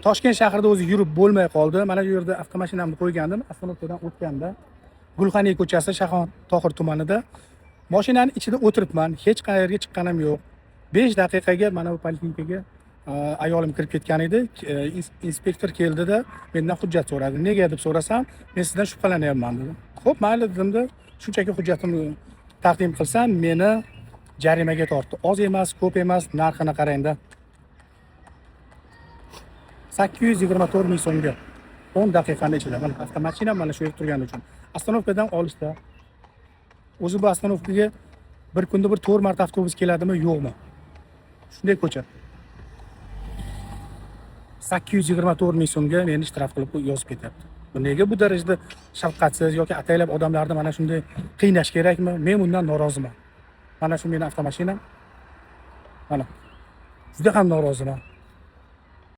Toshkent shahrida o'zi yurib bo'lmay qoldi. Mana bu yerda avtomashinamni qo'ygandim. Остановка dan o'tganda Gulxaniy ko'chasi, Shayxon Tohir tumanida mashinani ichida o'tiribman. Hech qayerga chiqqanim yo'q. 5 daqiqaga mana bu poliklinikaga ayolim kirib ketgan edi. Inspektor keldida mendan hujjat so'radi. Nega deb so'rasam, men sizdan shubhalanyapman dedi. Xo'p, mayli dedimda, shunchaki hujjatimni taqdim qilsam, meni jarimaga tortdi. Oz emas, ko'p emas, narxini qarangda. 824 ming so'mga 10 daqiqani ichida. Mana avtomashina mana shu yerda turgani uchun. Остановка dan olishda. O'zi bu остановка ga bir kunda bir 4 marta avtobus keladimi, yo'qmi? Shunday ko'cha. 824 ming so'mga meni shtraf qilib yozib ketyapti. Bu nega bu darajada shafqatsiz yoki ataylab odamlarni mana shunday qiynash kerakmi? Men bundan noroziman. Mana shu meni avtomashinam. Mana. Juda ham noroziman.